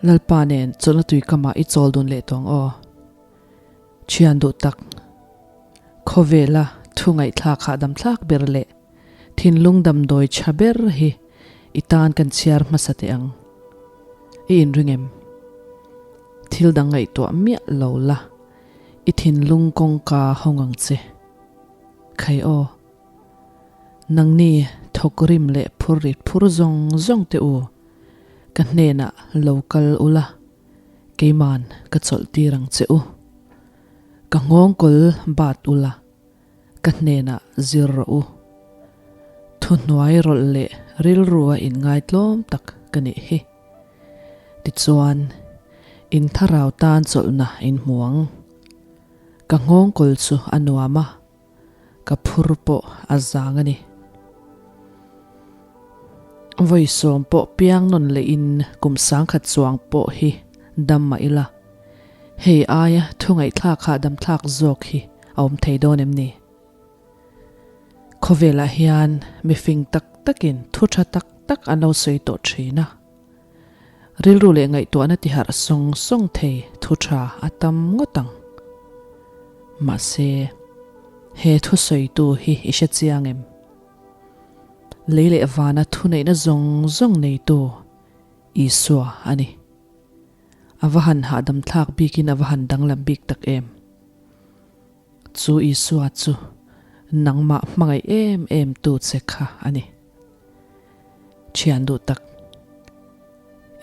Lalpa nen chawlhna tui kamah i chawl dun leh tawh ang aw. Thian duh tak, khawvela thu ngaihthlak hahdam thlak ber leh thinlung damdawi tha ber hi i tan kan chhiar hmasa teh ang. I inring em? Thil dang ngaihtuah miah lo la, i thinlung kawngka hawng ang che. Khai aw. Nangni thawk rim leh phur rit phur zawng zawng teh u, ka hnenah lo kal ula. Keiman ka chawlh tir ang che u. Ka nghawngkawl bat ula, ka hnenah zir rawh u. Thuhnuai rawlh leh rilrua inngaitlawm tak ka nih hi. Tichuan, in thlarau tan chawlhna in hmu ang. Ka nghawngkawl chu a nuam a. Ka phur pawh a zang a ni. Vawi sawm pawh piang nawn leh in kum sangkhat chuang pawh hi dam mah ila, hei aia thu ngaihthlak hahdam thlak zawk hi a awm thei dawn em ni? Khawvelah hian mifing tak takin thu tha tak tak an lo sawi tawh thin a. Rilru leh ngaihtuahna tiharh sawng sawng thei thu tha a tam ngawt ang. Mahse, he thusawitu hi i hre chiang em? Lei leh vana thuneihna zawng zawng neitu Isua a ni. A va han hahdam thlak bikin a va han danglam bik tak em? Chu Isua chu nangmah hmangaih em em tu che kha a ni. Thian duh tak,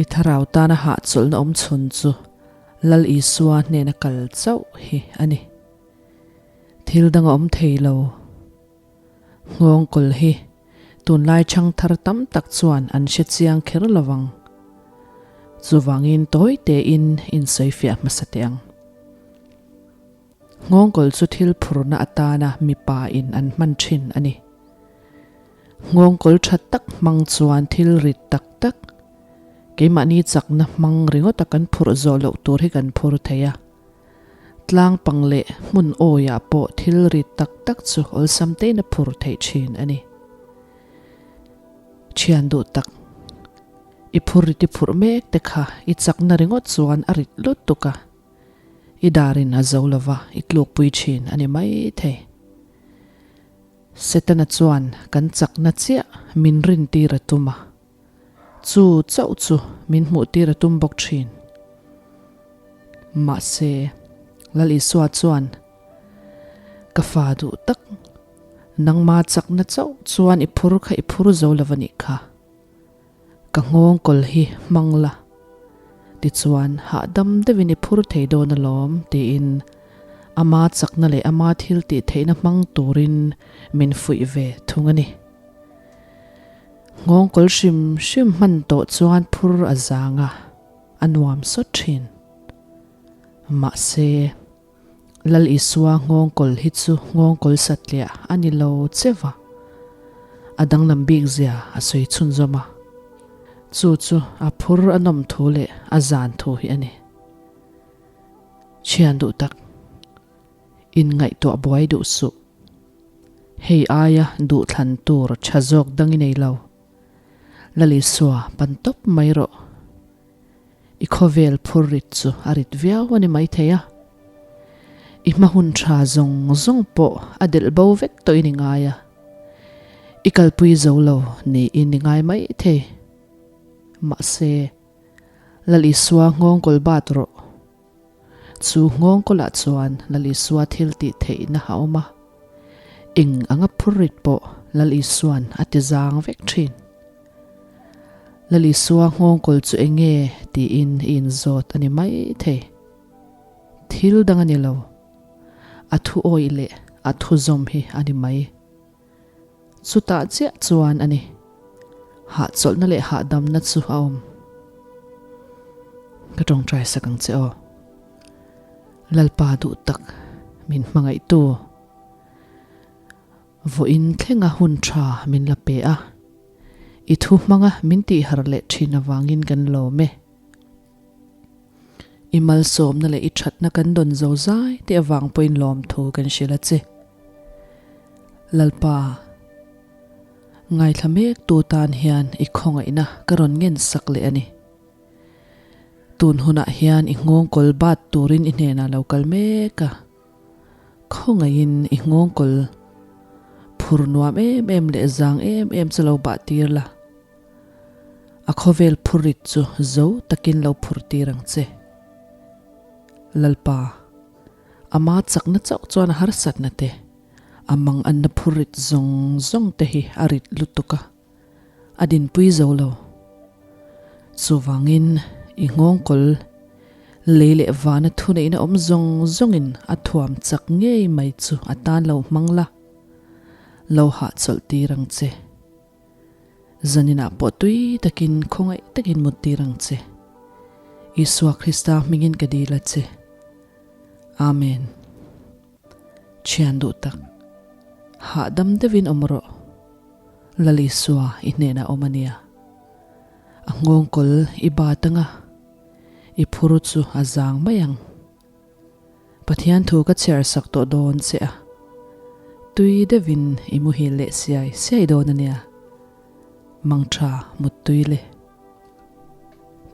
i thlarau tana hahchawlhna awm chhun chu Lal Isua hnena kal chauh hi a ni. Thil dang a awm thei lo. Nghawngkawl hi tunlai chhang thar tam tak chuan an hre chiang kher lo vang. Chuvangin tawi tein insawifiah hmasa teh ang. Nghawngkawl chu thil phurna atana mipa in an hman thin a ni. Nghawngkawl tha tak hmang chuan thil rit tak tak, keimahni chakna hmang ringawta kan phurh zawh loh tur hi kan phur thei a. Tlang pang leh hmun awiah pawh thil rit tak tak chu awlsam tein a phur theih thin a ni. Thian duh tak, i phur rit i phurh mek te kha i chakna ringawt chuan a rit lutuk a. I darin a zo lova i tlukpui thin a ni mai thei. Setana chuan kan chakna chiah min rintir a tum a, chu chauh chu min hmuhtir a tum bawk thin. Mahse, Lal Isua chuan, Ka fa duh tak, nangma chakna chauh chuan i phur kha i phur zo lova nih kha. Ka nghawngkawl hi hmang la, tichuan hahdam deuhin i phur thei dawn alawm tiin ama chakna leh ama thil tih theihna hmang turin min fuih ve thung a ni. Nghawngkawl hrim hrim hman tawh chuan phur a zang a, a nuam sawt thin. Mahse, Lal Isua nghawngkawl hi chu nghawngkawl satliah a ni lo cheva, a danglam bik zia a sawi chhunzawm a. Chu chu a phur a nawm thu leh a zan thu hi a ni. Thian duh tak, inngaihtuah buai duh suh. Hei aia duhthlan tur tha zawk dang i nei lo. Lal Isua pan tawp mai rawh. I khawvel phur rit chu a rit viau a ni maithei a. I hma hun tha zawng zawng pawh a delh bo vek tawhin i ngai a. I kalpui zo lo niin i ngai maithei. Mahse, Lal Isua nghawngkawl bat rawh. Chu nghawngkawlah chuan Lal Isua thil tih theihna a awm a. Eng anga phur rit pawh Lal Isua'n a ti zang vek thin. Lal Isua nghawngkawl chu eng nge tiin i inzawt a ni mai thei. Thil dang a ni lo. A thu awih leh a thu zawm hi a ni mai. Chutah chiah chuan a ni. Hahchawlhna leh hahdamna chu a awm. Ka tawngtai sak ang che aw. Lalpa duh tak min hmangaihtu. Vawiin thlenga hun tha min la pe a. I thu hmanga min tihhar leh thin avangin kan lawm e. I malsawmna leh i thatna kan dawn zo zai te avang pawhin lawmthu kan hrilh a che. Lalpa, ngaithla mek tu tan hian i khawngaihna ka rawn ngen sak leh a ni. Tun hunah hian i nghawngkawl bat turin i hnenah lo kal mek a. Khawngaihin i nghawngkawl phur nuam em em leh zang em em chu lo bah tir la. A khawvel phurit chu zo takin lo phur tir ang che. Lalpa, ama chakna chauh chuan a harsatna te, a manganna phurit zawng zawng te hi a rit lutuk a, a dinpui zo lo. Chuvangin i nghawngkawl lei leh vana thuneihna awm zawng zawngin a thuam chak ngei mai chu a tan lo hmang la, lo hahchawlh tir ang che. Zaninah pawh tui takin khawngaih takin mut tir ang che. Isua Krista hmingin ka dil a che. Amen. Thian duh tak, hahdam deuhin awm rawh. Lal Isua i hnenah awm a nia. A nghawngkawl i bat anga, i phur chu a zang mai ang. Pathian thu ka chhiar sak tawh dawn che a, tui deuhin i muhil leh siai siai dawn a nia, mangtha muttui le.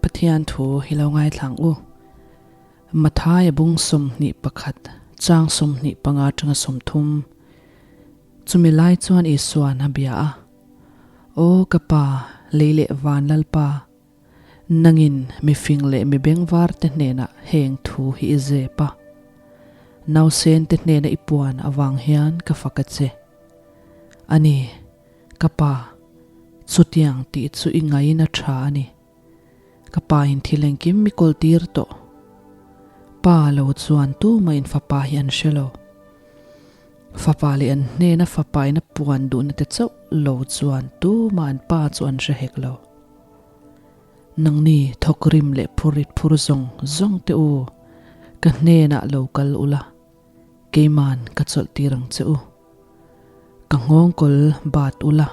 Pathian thu hi lo ngaithlang u. Mathaia bung 21, chang 25 atanga 30, chumi lai chuan Isua'n a bia a, Aw ka Pa, lei leh van Lalpa, Nangin mi fing leh mi bengvar te hnenah heng thu hi i zep a, nausen te hnena i puan avang hian ka fak a che. A ni, ka pa, chutiang tih chu i ngaina tha a ni. Ka pa in thil engkim mi kawl tir tawh. Pa lo chuan tumah in fapa hi an hre lo. Fapa leh an hnena fapa in a puan duhna te chauh lo chuan tumah an pa chu an hre hek lo. Nangni thawkrim leh phurit phur zawng zawng te u, ka hnenah lo kal ula, keiman ka chawlh tir ang che u. Ka nghawngkawl bat ula,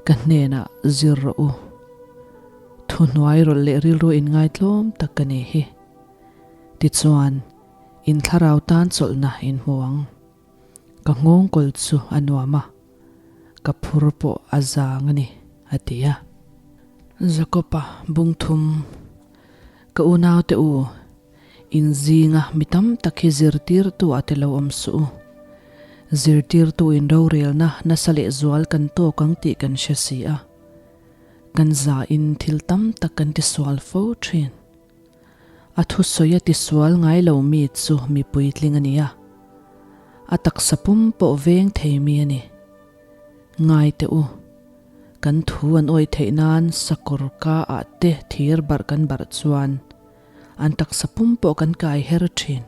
ka hnenah zir rawh u. Thuhnuai rawlh leh rilru inngaitlawm tak ka ni hi. Tichuan, in thlarau tan chawlhna in hmu ang. Ka nghawngkawl chu a nuam a, ka phur pawh a zang a ni, a ti a. Jakob-a bung thum, Ka unaute u, in zinga mi tam tak hi zirtirtu ah te lo awm suh u. Zirtirtu in rorelna nasa leh zual kan tawk ang tih kan hre si a. Kan zain thil tam tak kan tisual fo thin. A thusawi a tisual ngai lo mi chu mi puitling a ni a, a taksa pum pawh veng thei mi a ni. Ngai teh u, kan thu an awih theih nan sakawr ka ah te thir barh kan barh chuan an taksa pum pawh kan kai her thin.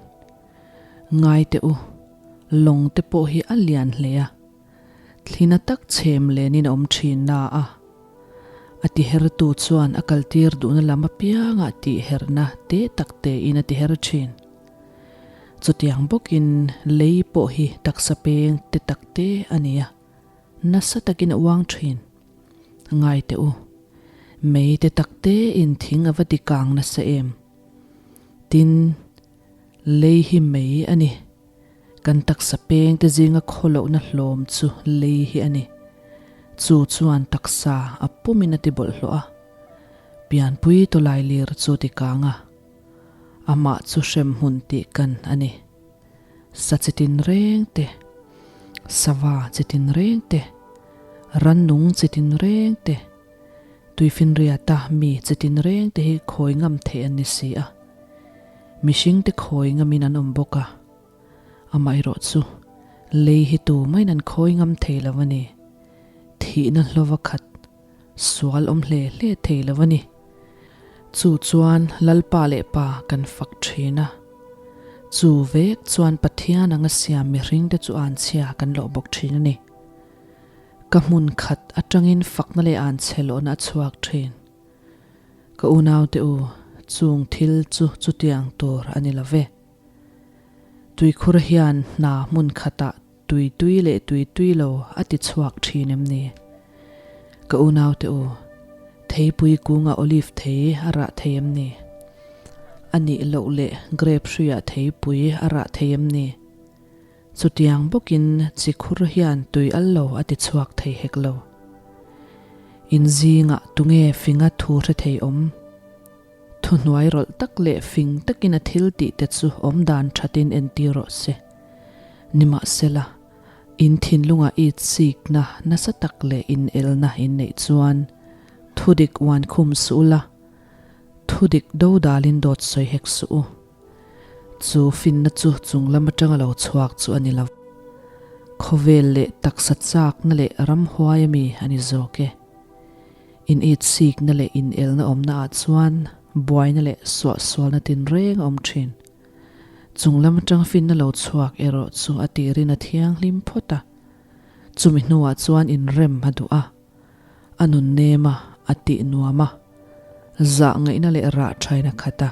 Ngai teh u, lawng te pawh hi a lian hle a, Thlina tak chhem lenin a awm thin na a, a tihertu chuan a kaltir duhna lam apiangah tihherna te tak tein a tiher thin. Chutiang bawkin lei pawh hi taksa peng te tak te a ni a, nasa takin a uang thin. Ngai teh u, mei te tak tein thing a va ti kang nasa em? Tin, lei hi mei a ni. Kan taksa peng te zinga khawlohna hlawm chu lei hi a ni. Chu chuan taksa a pumin a ti bawlhhlawh a, pianpui tawlai lir chu ti kang a, amah chu hremhmun tih kan a ni. Sa chi tin reng te, sava chi tin reng te, rannung chi tin reng te, tuifinriata mi chi tin reng te hi khawi ngam theih an ni si a. Mihring te khawi ngamin an awm bawk a, amaherawh chu lei hi tu maiin an khawi ngam thei lo a ni. Thihna hlova khat sual awm hle hle thei lo a ni. Chu chuan Lalpa leh Pa kan fak thin a, chu vek chuan Pathian anga siam mihring te chu anchhia kan lawh bawk thin a ni. Ka hmun khat atangin fakna leh anchhe lawhna a chhuak thin. Ka unaute u, chung thil chu chutiang tur a ni lo ve. Tuikhur hian hna hmun khatah tui tui leh tui tui lo a ti chhuak thin em ni? Ka unaute u, theipui kunga olive thei a rah thei em ni? A nih loh leh grape hruiah theipui a rah thei em ni? Chutiang bawkin chikhur hian tui al lo a ti chhuak thei hek lo. In zingah tunge finga thu hre thei awm? Thuhnuai rawlh tak leh fing takin a thil tih te chu awmdan thatin entir rawh se. Nimahsela, in thinlungah it sikna nasa tak leh inelna in neih chuan thudik uan khum suh ula, thudik dodalin dawt sawi hek suh u. Chu finna chu chung lam atanga lo chhuak chu a ni lo. Khawvel leh taksa chakna leh ramhuai ami a ni zawk e. In it sikna leh inelna awmna ah chuan buaina leh suahsualna tinreng a awm thin. Chung lam atang finna lo chhuak erawh chu a tirin a thianghlim phawt a, chumi hnuah chuan inrem a duh a, a nun nem a, a tih nuam a, zah ngaihna leh rah thain a khat a,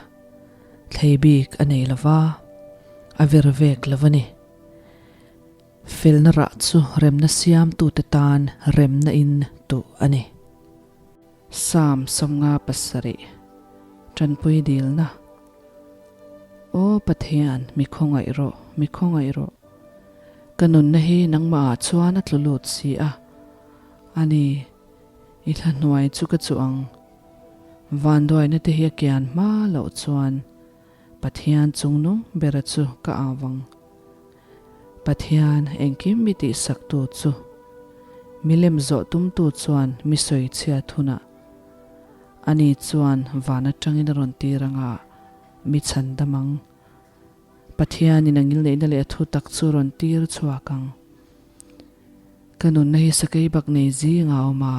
thlei bik a nei lo va, a ver vek lo a ni. Felna rah chu remna siamtute tan remna in tuh a ni. Psalm 57, Tanpui dilna. Aw Pathian, mi khawngaih rawh, mi khawngaih rawh. Ka nunna hi nangmahah chuan a tlu lut si a. A ni, i thla hnuai chu ka chuh ang. Vanduaina te hi a kian hma loh chuan Pathian chungnung bera chu ka au ang. Pathian engkim mi tihsaktu chu milem zawh tumtu chuan mi sawi chhiat hunah ani chuan van atangin a rawn tir anga mi chhan dam ang. Pathianin a ngilneihna leh a thu tak chu rawn tir chhuak ang. Ka nunna hi sakei bak nei zingah a awm a,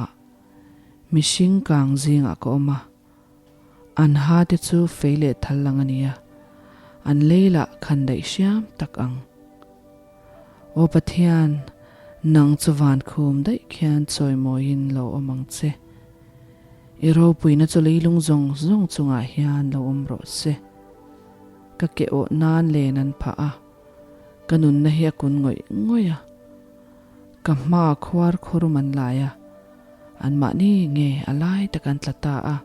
mihring kang zingah ka awm a. An ha te chu fei leh thal lang a ni a, an lei lah khan daih hriam tak ang. Aw Pathian, nang chu van khum daih khian chawimawiin lo awm ang che. I ropuina chu leilung zawng zawng chungah hian lo awm rawh se. Ka ke awh nan len an phah a, ka nunna hi a kun ngawih ngawih a. Ka hma khuar khurum an lai a, anmahni nge a lai tak an tla ta a.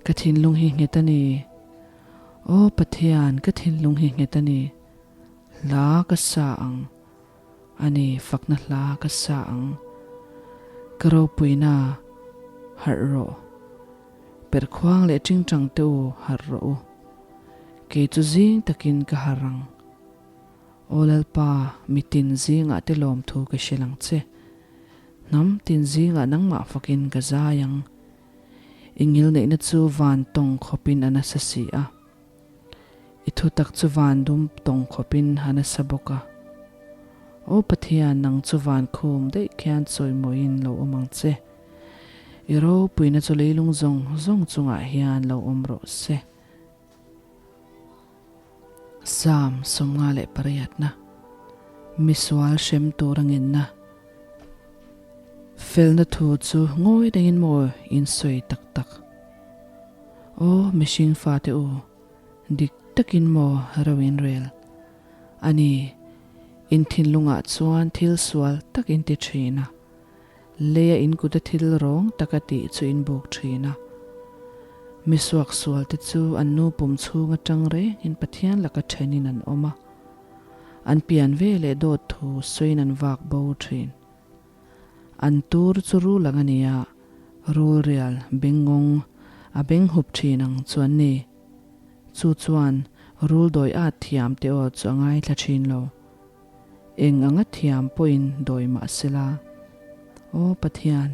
Ka thinlung hi nghet a ni. Aw Pathian, ka thinlung hi nghet a ni. Hla ka sa ang. A ni, fakna hla ka sa ang. Ka ropuina, harh rawh. Perhkhuang leh tingtang te u, harh rawh u. Kei chu zing takin ka harh ang. Aw Lalpa, mitin zingah te lawmthu ka hrilh ang che. Hnam tin zingah nangmah fakin ka zai ang. I ngilneihna chu van tawng khawpin a nasa si a. I thutak chu van dum tawng khawpin a nasa bawk a. Aw Pathian, nang chu van khum daih khian chawimawiin lo awm ang che. I ropuina chu leilung zawng zawng chungah hian lo awm rawh se. Psalm 58-na, Misual hrem tur a ngenna. Felna thu chu ngawi rengin maw in sawi tak tak? Aw mihring fate u, dik takin maw ro in rel? A ni, in thinlungah chuan thil sual tak in ti thin a. Leia in kuta thil rawng taka tih chu in buk thin a. Mi suaksualte chu an nu pum chhung atang rengin Pathian laka thenin an awm a. An pian ve leh dawt thu sawiin an vak bo thin. An tur chu rul ang a ni a, rul rial bengngawng a beng hup thin ang chu an ni. Chu chuan rul dawi at thiam te aw chu a ngaithla thin lo. Eng anga thiam pawhin dawi mah sela, Aw Pathian,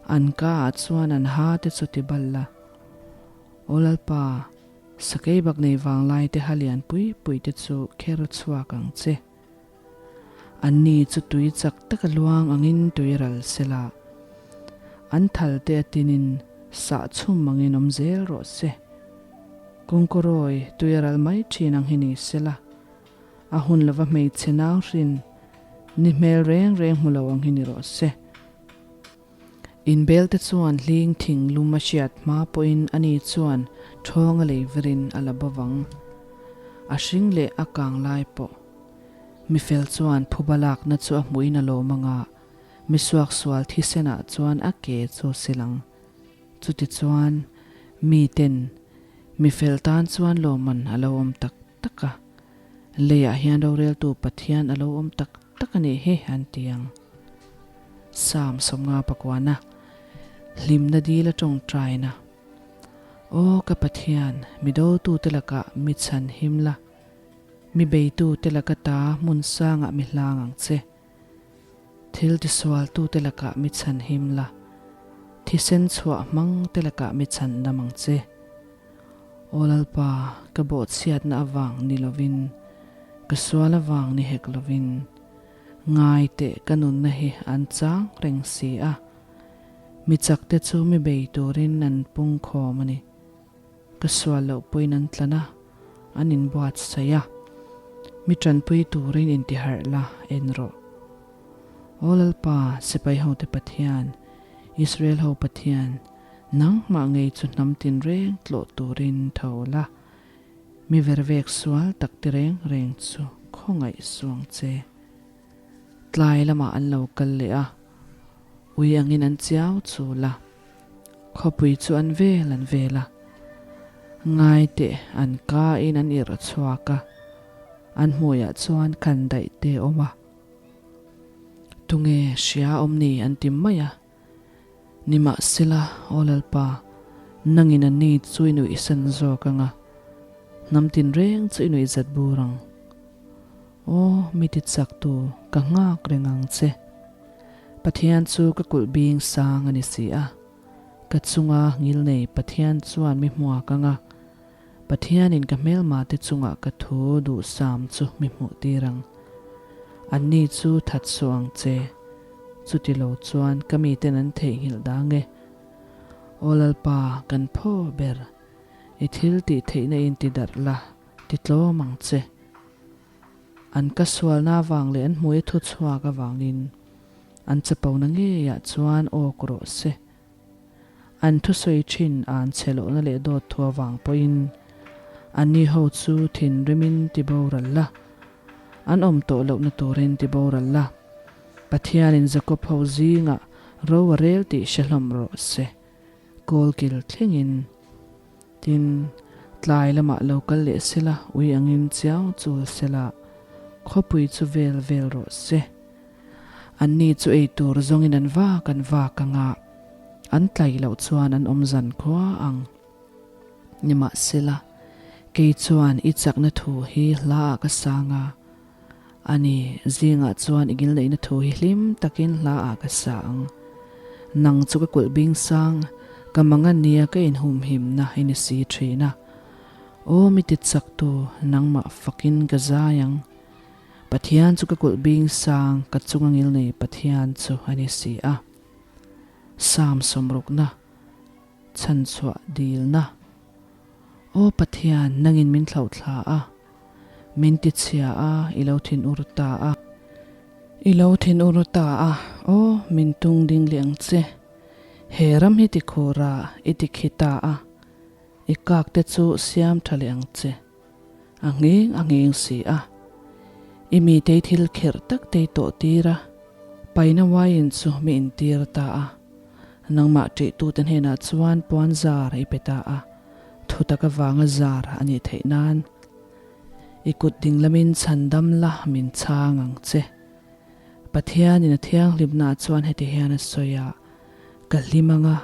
an ka ah chuan an ha te chu ti bal la. Aw Lalpa, sakei bak nei vanglai te ha lian pui pui te chu kher chhuak ang che. An ni chu tui chak taka luang angin tui ral sela, an thal te a tinin sah chhum angin awm zel rawh se. Kawngkawrawi tui a ral mai thin ang hi ni sela, A hun lova hmeichhe nau hrin ni hmel reng reng hmu lo ang hi ni rawh se. Inbel te chuan hling thing lum a hriat hma pawhin ani chuan ṭhawng a lei verin a la bo vang. A hring leh a kang lai pawh. Mifel chuan phuba lakna chu a hmuhin a lawm anga misuaksual thisenah chuan a ke chu a sil ang. Chutichuan, miten mi fel tan chuan lawmman a lo awm tak tak a, leiah hian roreltu Pathian a lo awm tak tak a nih hi an ti ang. Psalm 59, Hlimna dil a tawngtaina. Aw ka Pathian, mi dotute lakah mi chhan him la, mi beitute laka ta hmun sangah mi hlang ang che. Thil tisualtute lakah mi chhan him la, thisen chhuah hmangte lakah mi chhan dam ang che. Aw Lalpa, ka bawhchhiatna avang ni lovin, ka sual avang ni hek lovin, ngai teh ka nunna hi an chang reng si a. Mi chakte chu mi bei turin an pungkhawm a ni. Ka sual loh pawhin an tlan a, an inbuatsaih a. Mi tanpui turin intiharh la, en rawh. Aw Lalpa, sipai hote Pathian, Israel ho Pathian, nangmah ngei chu hnam tinreng tlawh turin tho la, mi vervek sual tak ti reng reng chu khawngaih suang che. Tlai lamah an lo kal leh a, ui angin an chiau chul a, khawpui chu an vel an vel a, ngai teh an ka in an irh chhuak a, an hmuiah chuan khan daih te a awm a, tunge hria awm ni an ti mai a, nimahsela aw Lalpa, nangin an ni chu i nuihsan zawk ang a, hnam tinreng chu i nuihzat bur ang. Aw, mi ti chak tu, ka nghak reng ang che. Pathian chu ka kulh bing sang a ni si a. Ka chunga ngil nei Pathian chuan mi hmuak ang a. Pathianin ka hmelma te chungah ka thu duhsam chu mi hmuh tir ang. Anni chu that suh ang che. Chuti lo chuan ka miten an theihnghilh dang e. Aw Lalpa, kan phaw ber. I thil tih theihna in ti darh la, ti tlawm ang che. An ka sualna avang leh an hmui thu chhuak avangin an chapona ngeiah chuan awk rawh se. An thusawi thin an chhe lohna leh dawt thu avang pawhin anni ho chu thinrimin ti boral la, an awm tawh lohna turin ti boral la, Pathianin Jakob ho zingah ro a rel tih hre hlawm rawh se. Kawlkil thlengin. Tin, tlai lamah lo kal leh sela, ui angin chiau chul sela, khawpui chu vel vel rawh se. Anni chu ei tur zawngin an vak an vak ang a, an tlai loh chuan an awm zan khua ang. Nimahsela, kei chuan i chakna thu hi hlaah ka sang a, ani zingah chuan i ngilneihna thu hi hlim takin hlaah ka sa ang. Nang chu ka kulh bing sang, ka mangan nia ka inhumhimna i ni si thin a. Aw mi ti chaktu, nangmah fakin ka zai ang. Pathian chu ka kulh bing sang, ka chunga ngilnei Pathian chu a ni si a. Psalm sawmrukna, Chhanchhuah dilna. Aw Pathian, nangin min thlauhthla a. Min ti chhia a, i lo thin ur ta a. I lo thin ur ta a, aw, min tung ding leh ang che. He ram hi ti khur a, i ti khi ta a. I kak te chu siam tha leh ang che. A nghing a nghing si a. I mitei thil kherh tak tei tawh tir a, paina wine chu mi intir ta a. Nangmah ṭihtute hnenah chuan puan zar i pe ta a. Thutak avanga zar a nih theih nan i kut ding lamin chhandam la min chhang ang che. Pathianin a thianghlimnaah chuan heti hian a sawi a, Ka hlim ang a,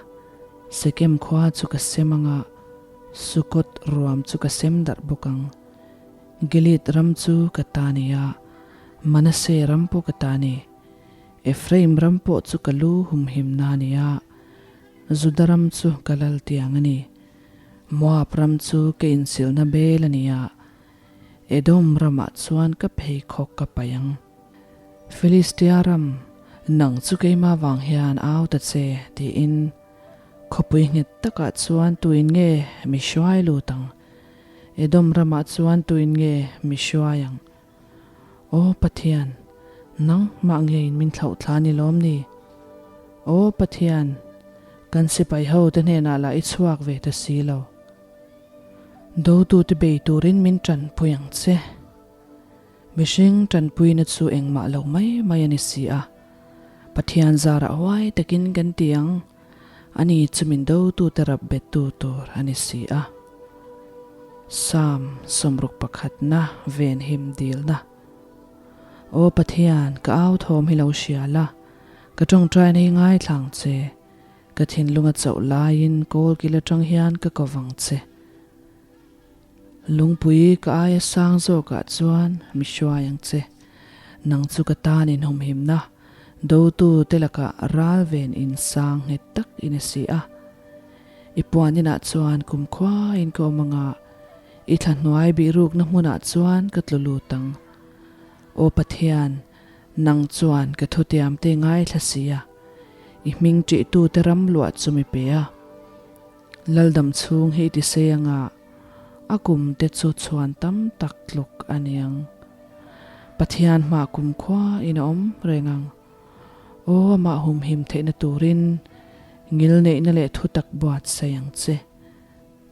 Sekem khua chu ka sem ang a, Sukkoth ruam chu ka sem darh bawk ang. Gilead ram chu ka ta ni a, Manasseh ram pawh ka ta ni. Ephraim ram pawh chu ka lu humhimna a ni a, Juda ram chu ka lal tiang a ni. Moab ram chu ka insilna bel a ni a, Edom ramah chuan ka pheikhawk ka paih ang. Filistia ram, nang chu keimah vang hian au ta che, tiin khawpui nghet takah chuan tuin nge mi hruai lut ang? Edom ramah chuan tuin nge mi hruai ang? Aw Pathian, nangmah ngeiin min thlauh thla ni lawm ni? Aw Pathian, kan sipai ho te hnenah lah i chhuak ve ta si lo. Dotute bei turin min tanpui ang che. Mihring tanpuina chu engmah lo mai mai a ni si a. Pathian zarah huai takin kan ti ang, ani chu min dotute rap bettu tur a ni si a. Psalm sawmruk pakhatna venhim dilna. Aw Pathian, ka au thawm hi lo hria la, ka tawngtaina hi ngaithla ang che. Ka thinlung a chauh laiin kawl kil atang hian ka ko vang che. Lungpui ka aia sang zawkah chuan mi hruai ang che. Nang chu ka tan inhumhimna, dotu te lakah ral ven in sang nghet tak i ni si a. I puan inah chuan kumkhuain ka awm anga, i thla hnuai bihrukna hmunah chuan ka tlu lut ang. Aw Pathian, nang chuan ka thutiam te ngaithla si a, i hming ṭihtute ram luah chu mi pe a. Laldam chhung hi i tisei anga a kum te chu chhuan tam tak tluk a ni ang. Pathian hmah kumkhua in a awm reng ang. Aw amah humhim theihna turin ngil neihna leh thutak buatsaih ang che.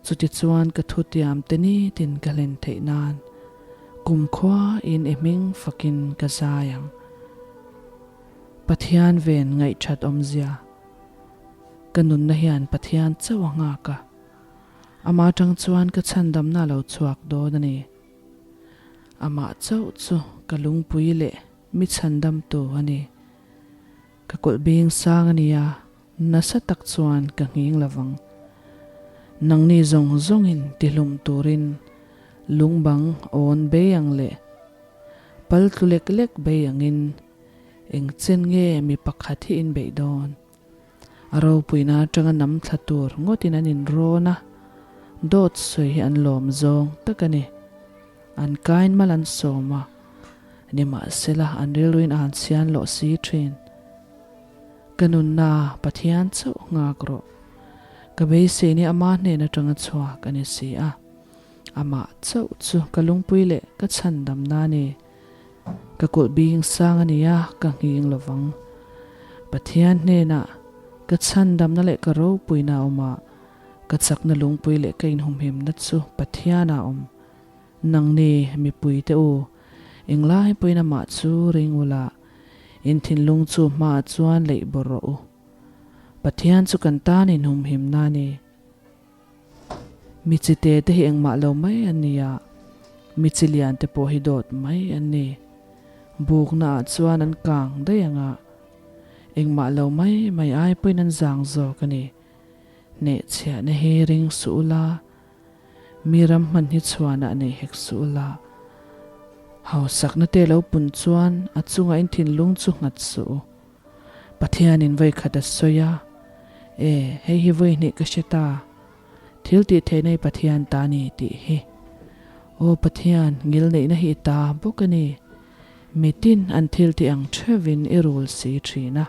Chutichuan ka thutiam te nitin ka hlen theih nan kumkhua in i hming fakin ka zai ang. Pathian ven ngaihthat awmzia. Ka nunna hian Pathian chauh a nghak a, amah atang chuan ka chhandamna a lo chhuak dawn a ni. Amah chauh chu ka lungpui leh mi chhandamtu a ni. Ka kulh bing sang a nia, nasa tak chuan ka nghing lovang. Nangni zawng zawngin tihlum turin lungbang awn bei ang leh pal tlu lek lek bei angin Eng chen nge mi pakhat hi in beih dawn? A ropuina atanga nam thla tur ngawtin an inrawn a, dawt sawi hi an lawm zawng tak a ni. An kain mal an sawm a, nimahsela an rilruin a han chhian lawh si thin. Ka nunna Pathian chauh nghak rawh. Ka beisei ni ama hnen atanga chhuak a ni si a. Amah chauh chu ka lungpui leh ka chhandamna a ni. Ka kulh bing sang a nia, ka nghing lovang. Pathian hnenah ka chhandamna leh ka ropuina a awm a, ka chakna lungpui leh ka inhumhimna chu Pathianah a awm. Nangni, mipuite u, englai pawhin amah chu ring ula, in thinlung chu hmaah chuan leih bawrh rawh u. Pathian chu kan tan inhumhimna a ni. Mi chi te te hi engmah lo mai an ni a, mi chi lian te pawh hi dawt mai an ni. Bukna ah chuan an kang daih ang a, engmah lo mai mai ai pawhin an zang zawk a ni. Hnehchhiahna hi ring suh ula, mi ram hman hi chhuanah nei hek suh ula. Hausakna te lo pun chuan a chungah in thinlung chu nghat suh u. Pathianin vawi khat a sawi a, E, hei hi vawi hnih ka hre ta. Thil tih theihna hi Pathian ta a ni tih hi. Aw Pathian, ngilneihna hi i ta bawk a ni. Mitin an thil tih ang theuhin i rul si thin a.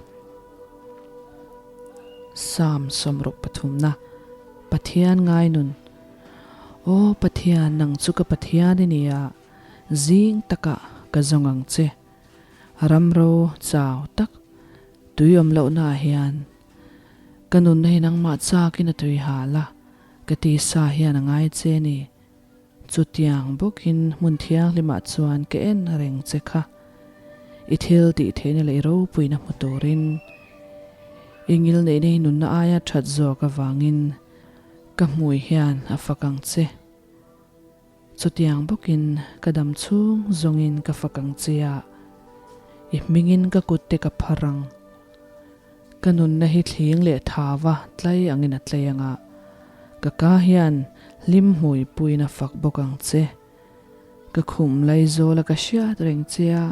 Psalm sawmruk pathumna, Pathian ngai nun. Aw Pathian, nang chu ka Pathian i ni a, zing takah ka zawng ang che. Ramro chau tak tui awm lohna ah hian ka nunna hi nangmah chakin a tui hal a, ka tisa hian a ngai che ni. Chutiang bawkin hmun thianghlimah chuan ka en reng che kha. I thil tih theihna leh i ropuina hmu turin i ngilneihna hi nunna aia that zawk avangin ka hmui hian a fak ang che. Chutiang bawkin ka dam chhung zawngin ka fak ang che a, i hmingin ka kutte ka phar ang. Ka nunna hi thling leh thava tlai angin a tlai ang a, ka ka hian hlim hmui puiin a fak bawk ang che. Ka khum laizawla ka hriat reng che a,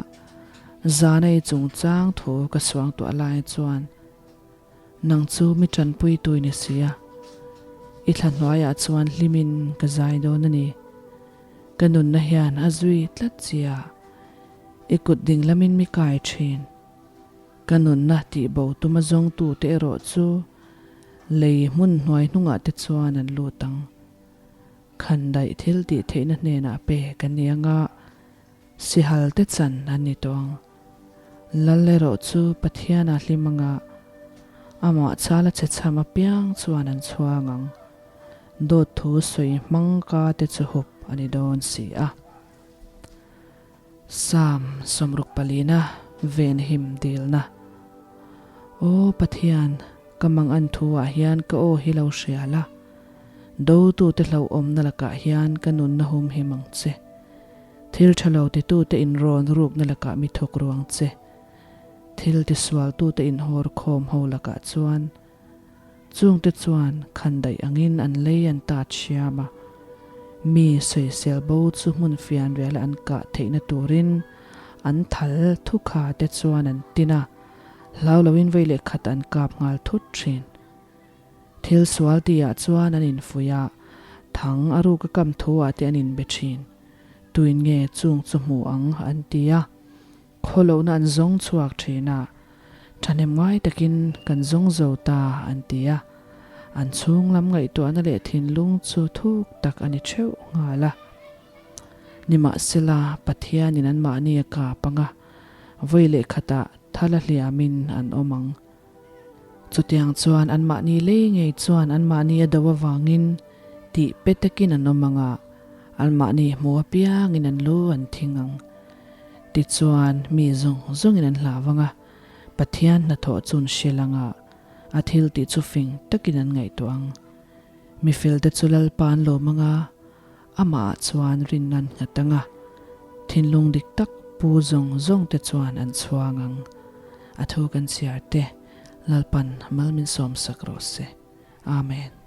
zana i chungchang thu ka suangtuah lai chuan Nang chu mi tanpui tui ni si a, i thla hnuaiah chuan hlimin ka zai dawn a ni. Ka nunna hian a zui tlat chi a, i kut ding lamin mi kai thin. Ka nunna tih bo tuma zawngtute erawh chu lei hmun hnuai hnungah te chuan an lut ang. Khandaih thil tih theihna hnenah pek a ni ang a, sihal te chan an ni tawh ang. Lal erawh chu Pathiana hlim anga amah chala che chham apiang chuan an chhuang ang. Dawt thu sawi hmang ka te chu hup a ni dawn si a. Psalm sawmruk palina venhim dilna. Aw Pathian, ka mang an thu ah hian ka aw hi lo hria la. Dotute hlauhawmna lakah hian ka nunna humhim ang che. Thil tha lo titute inrawn rukna lakah mi thawk ruang che. Thil tisualtute inhawr khawm ho lakah chuan. Chungte chuan khandaih angin an lei an tat hriam a, mi sawisel bo chu hmun fianriala an kah theihna turin an thal thukha te chuan an tin a, hlau loin vei leh khat an kap nghal thut thin. Thil sual tihah chuan an infuih a, thang a ruk a kam thu ah te an inbe thin. Tuin nge chung chu hmu ang an ti a, Khawlohna an zawng chhuak thin a, thahnem ngai takin kan zawng zo ta an ti a, an chhung lam ngaihtuahna leh thinlung chu thuk tak a ni theuh nghal a. Nimahsela, Pathianin anmahni a kap ang a, vawi leh khatah thala hliamin an awm ang. Chutiang chuan anmahni lei ngei chuan anmahni a do avangin tih pe takin an awm ang a, anmahni hmu apiangin an lu an thing ang. Tichuan, mi zawng zawngin an hlau ang a, Pathian hnathawh chu an hrilh ang a, a thil tih chu fing takin an ngaihtuah ang. Mi felte chu Lalpa an lawm ang a, amahah chuan rinna an nghat ang a, thinlung dik tak pu zawng zawngte chuan an chhuang ang. A thu kan chhiar te, Lalpan mal min sawmsak rawh se. Amen.